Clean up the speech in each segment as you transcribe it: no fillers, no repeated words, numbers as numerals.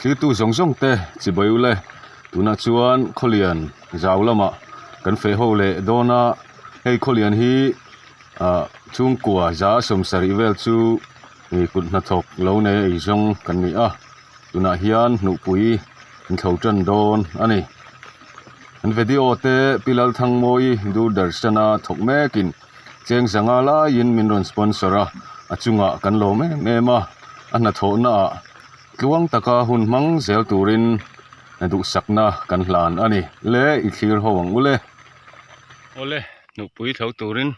Thlirtu zawng zawng te chibai ule tunah chuan khawlian zau lamah kan feh ho leh dawn a hei khawlian hi ah chhungkua za sawmsarih vel chu ih kut hnathawk lo nei a eizawng kan ni a tunah hian hnuhpui an thlo tan dawn a ni an video te pi Lalthangmawii Doordarshan a thawk mekin. Cheng zanga laiin min rawn sponsor a, a chungah kan lawm em em a, a hnathawhna ah tluang taka hun hmang zel turin duhsakna kan hlan a ni le i thlir ho ang u le. Awle, nupui tho turin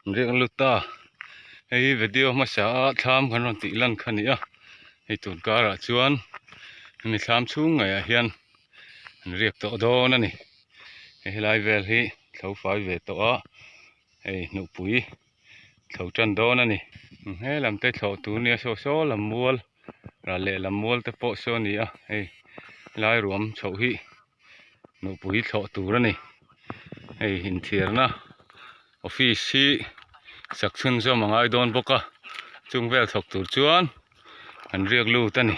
an riak lut ta, hei hi video hmasa a thlam kan rawn tih lan kha a ni a, hei tun karah chuan hemi thlam chhung ngeiah hian an riak tawh dawn a ni. Hei helai vel hi thlo fai ve tawh a hei hnupui thlo tan dawn a ni he lam te thlawh tur nia saw saw lam mual ral leh lam mual te pawh saw a ni a hei helai ruam chhoh hi hnupui thlawh tur a ni hei inthiarna office hi sak chhunzawm a ngai dawn bawk a chung vel thawk tur chuan an riak lut a ni.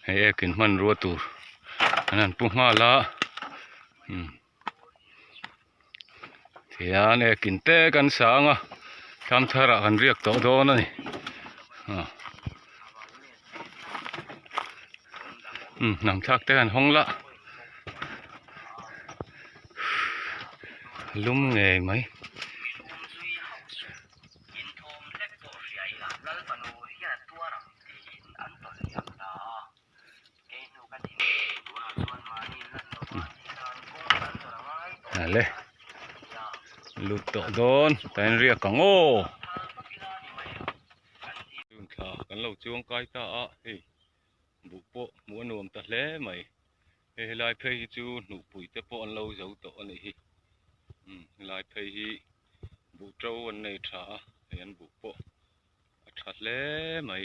Hei ek in hmanrua tur an han pu nghal a umm tihian ek in te kan sang a thlam thar ah kan riak tawh dawn a ni ah umm hnam thlak te han hawng la lum ngei mai. In thawm hlek pawh hria ila Lal fanu hian a tuar ang tiin an tawlh liam ta a. Kei hnu ka thin tunah chuan mahni lan lova tisan kawng kan zawrh a ngai tawh Ale lut tawh dawn ta in riak ang aw tun thla kan lo chuang kai ta a hei buh pawh hmuh a nuam ta hle mai hei helai phei hi chu hnuhpui te pawh an lo zo tawh a nih hi umm helai phei hi. Buh to an nei tha a hei an buh pawh a tha hle mai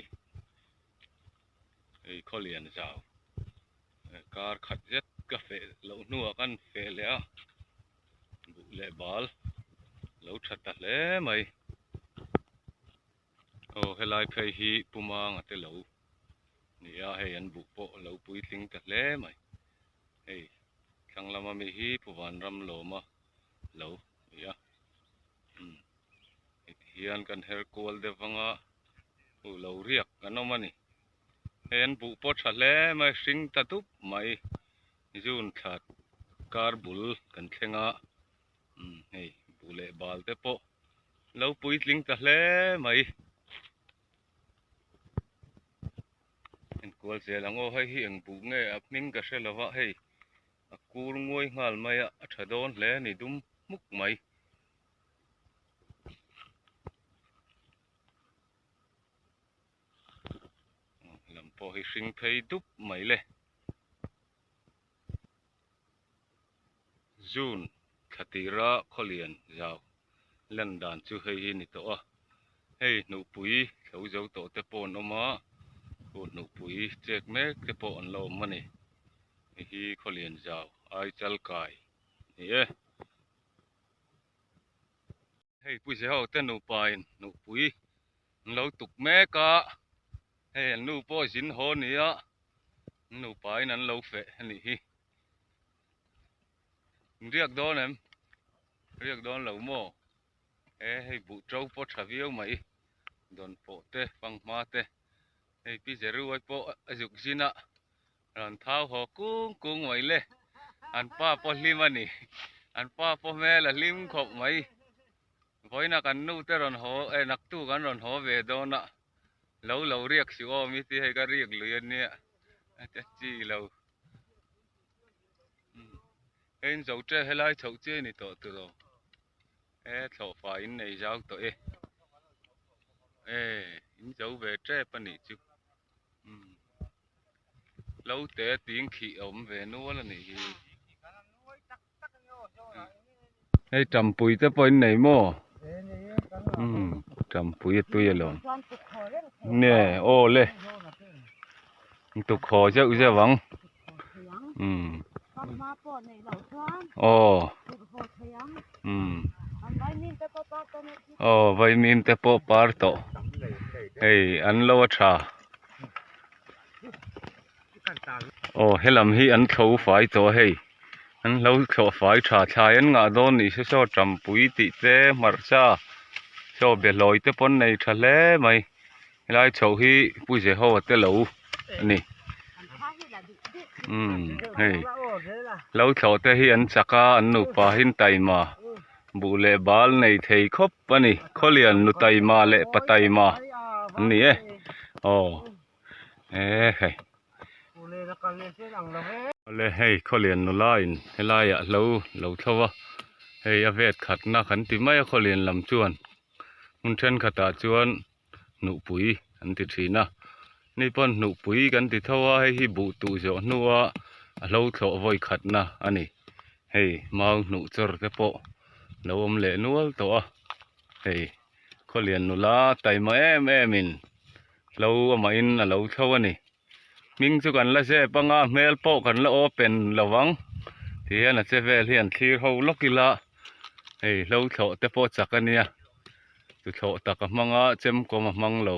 hei khawlian zau kar khat zet ka feh loh hnuah khan feh leh a buh leh bal lo tha ta hle mai aw helai phei hi pumanga te lo ni a hei an buh pawh lo puitling ta hle mai hei thlang lama mi hi Pu Vanramlawma lo ni a umm heti hian kan her kual deuh vang a huh lo riak an awm a ni hei an buh pawh tha hle mai hring ta dup mai june thla kar bul kan thleng a umm hei buh leh bal te pawh lo puitling ta hle mai. Enkual zel ang aw hei hi eng buh nge a hming ka hre lova hei. A kur nguai nghal mai a, a tha dawn hle a ni dum hmuk mai. Lam pawh hi hring phei dup mai le. June thla tira khawlian zau lan dan chu hei hi ni tawh a, hei hnuhpui thlo zo tawh te pawh an awm a, hnuhpui chek mek te pawh an la awm a ni. Hei hi khawlian zau ai chal kai a ni e. Hei pu Zeho te nupa in nupui an lo tuk mek a, hei an nu pawh zin haw a ni a, an nupa in an lo feh a nih hi. Riak dawn em? Riak dawn lo maw? E hei buh to pawh tha viau mai dawn pawh te fanghma te hei pi Zeruai pawh a zuk zin a. Rawn thau haw kung kung mai le, an pa pawh hlim a ni, an pa pawh hmel a hlim khawp mai, vawiina kan nu te rawn haw eh naktu kan rawn haw ve dawn a, lo lo riak suh aw mi ti hei ka riak lui a nia a chi lo, hei in zo ṭe helai chhoh chiai ni tawh tur aw, e thlawh fai in nei zau tawh e, e in zo ve ṭep a nih chu. Lo te ting khih a awm ve nual a nih hi. Hei tampui te pawh in nei maw? Umm tampui a tui alawm. Nge aw le tukhaw zeuh zeuh ang. Umm aw umm. Aw vaimim te pawh par tawh hei an lo a tha aw helam hi an thlo fai tawh a hei an lo thlawh fai tha thlai an ngah dawn nih se saw tampui tih te hmarcha saw behlawi te pawn nei tha hle mai helai chhoh hi pu Jehoa te lo a ni umm hei lo thlawh te hi an chak a an nupa hi an taima. Buh leh bal nei thei khawp a ni. Khawlian nu taima leh pa taima an ni e. Aw e hei. Awle hei khawlian nula in helai ah hlo lo thlo a. Hei a vet khatna kan ti mai a khawlian lam chuan hmun thenkhatah chuan hnuhpui an ti thin a. Ni pawn hnuhpui kan ti tho a hei hi buh tuh zawh hnua a hlo thlawh vawi khatna a ni. Hei mau hnuh chawr te pawh lo awm leh nual tawh a hei khawlian nula taima em em in hlo amahin a lo thlo a ni. Hming chu kan la zep anga hmel pawh kan la open lo vang ti hian a che vel hi an thlir ho lawk ila hei hlo thlawh te pawh chak a nia tuthlawh tak a hmang a chemkawm a hmang lo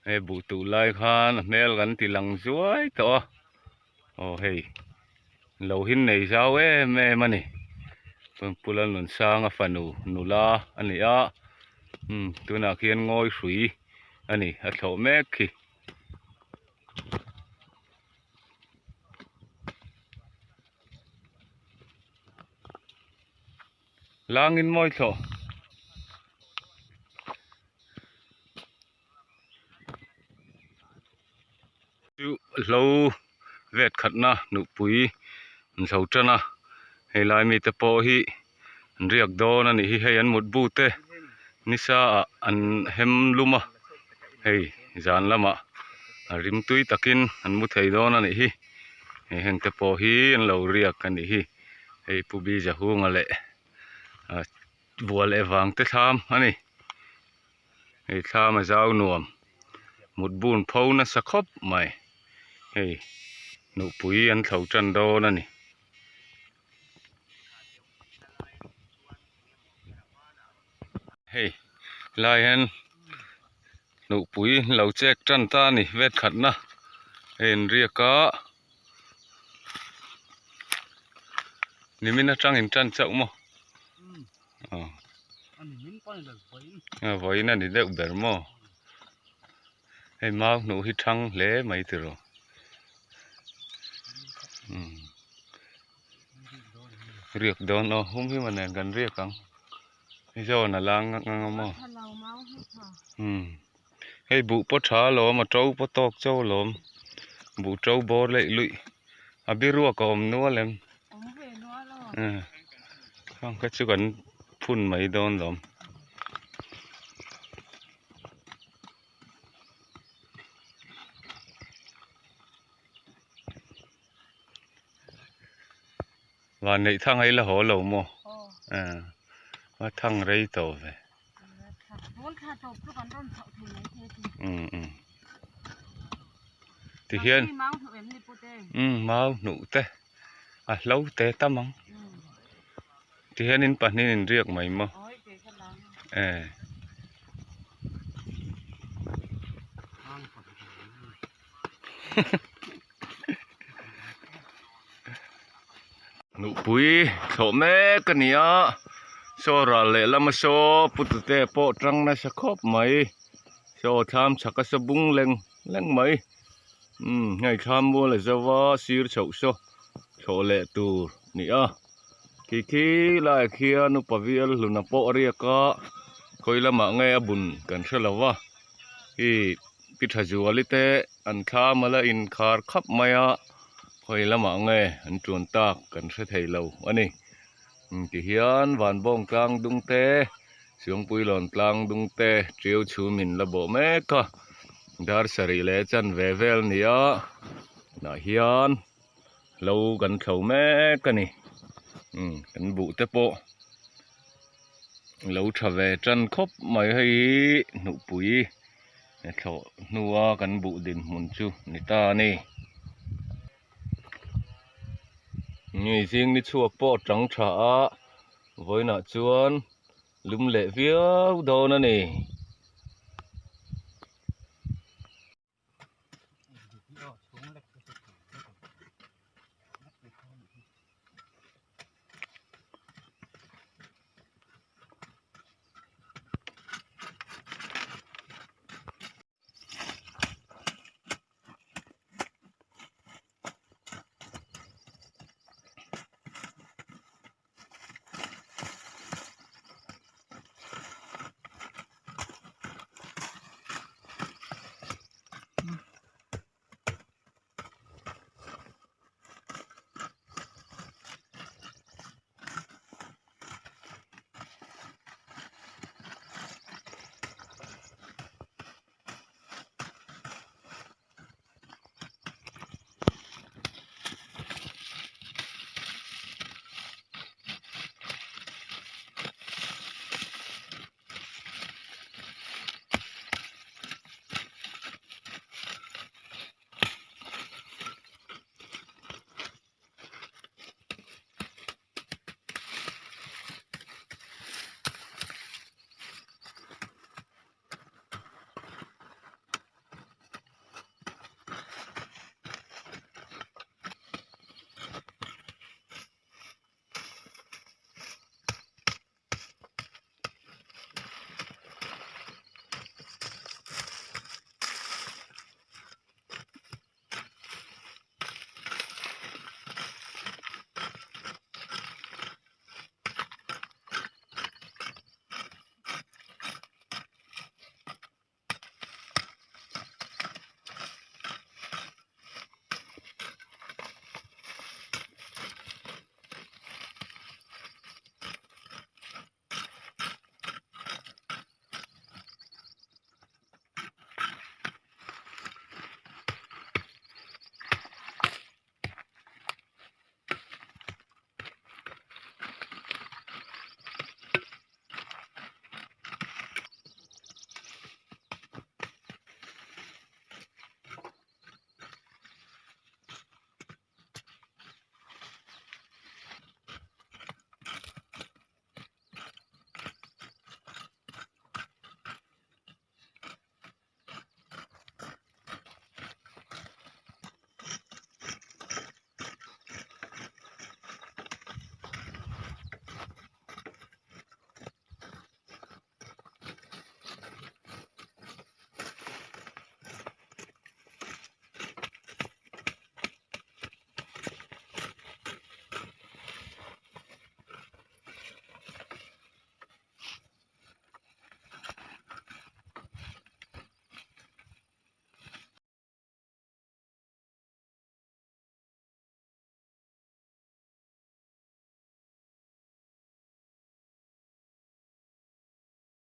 hei buh tuh lai khan a hmel kan ti lang zuai tawh a aw hei lo hi nei zau em em a ni Pula Nunsanga fanu nula a ni a umm tunah khian ngawi hrui a ni a thlawh mek khi. Langin mawi thlawh. Chu hlo vet khatna nupui an chho tan a helai mite pawh hi an riak dawn a nih hi hei an mutbu te nisa ah an hem lum a hei zan lamah a rim tui takin an mu thei dawn a nih hi hei heng te pawh hi an lo riak a nih hi hei pu Bizahunga leh ah bual leh vang te thlam a ni hei thlam a zau nuam mut bun pho nasa khawp mai hei nupui an thlo tan dawn a ni. Hei lai hian nupui lo chek tan ta a ni vet khatna hei an riak a nimin atangin tan chauh maw aw vawiin a ni deuh ber maw hei mau hnuh hi thang hle mai tiraw umm riak dawn aw hum hi maw nen kan riak ang hei zawn a lang ang a maw umm hei buh pawh tha alawm a to pawh tawk chauh alawm buh to bawr leih luih a biruak a awm nual em khang kha chu kan phun mai dawn lawm. Van neih thang ei la haw lo maw a thang rei tawh ve tihian mau hnuh te a hlo te tam ang tihian in pahnih in riak mai maw eh. Nupui thlawh mek a ni a saw ral lehlam a saw putute pawh tang nasa khawp mai saw thlam chhak a saw bung leng leng mai umm hei thlam mual a zo va sir chhoh saw thlawh leh tur a ni a khi khi laiah khian upa vial hluna pawh a riak a khawi lamah nge a bun kan hre lo va hei Pi Thazuali te an thlam a la inkhar khap mai a, khawi lamah nge an tuan tak kan hre thei lo a ni. Tihian Vanbawng tlang dung te, Suangpuilawn tlang dung te tiu chhum in la bawh mek a, dar sarih leh chanve vel a ni a, tunah hian hlo kan thlo mek a ni. Kan buh te pawh lo tha ve tan khawp mai hei hi hnupui. Thlawh hnua kan buh dinhmun chu ni ta a ni. Ni zing ni chhuak pawh a tang tha a, vawiinah chuan. Lum leh viau dawn a ni.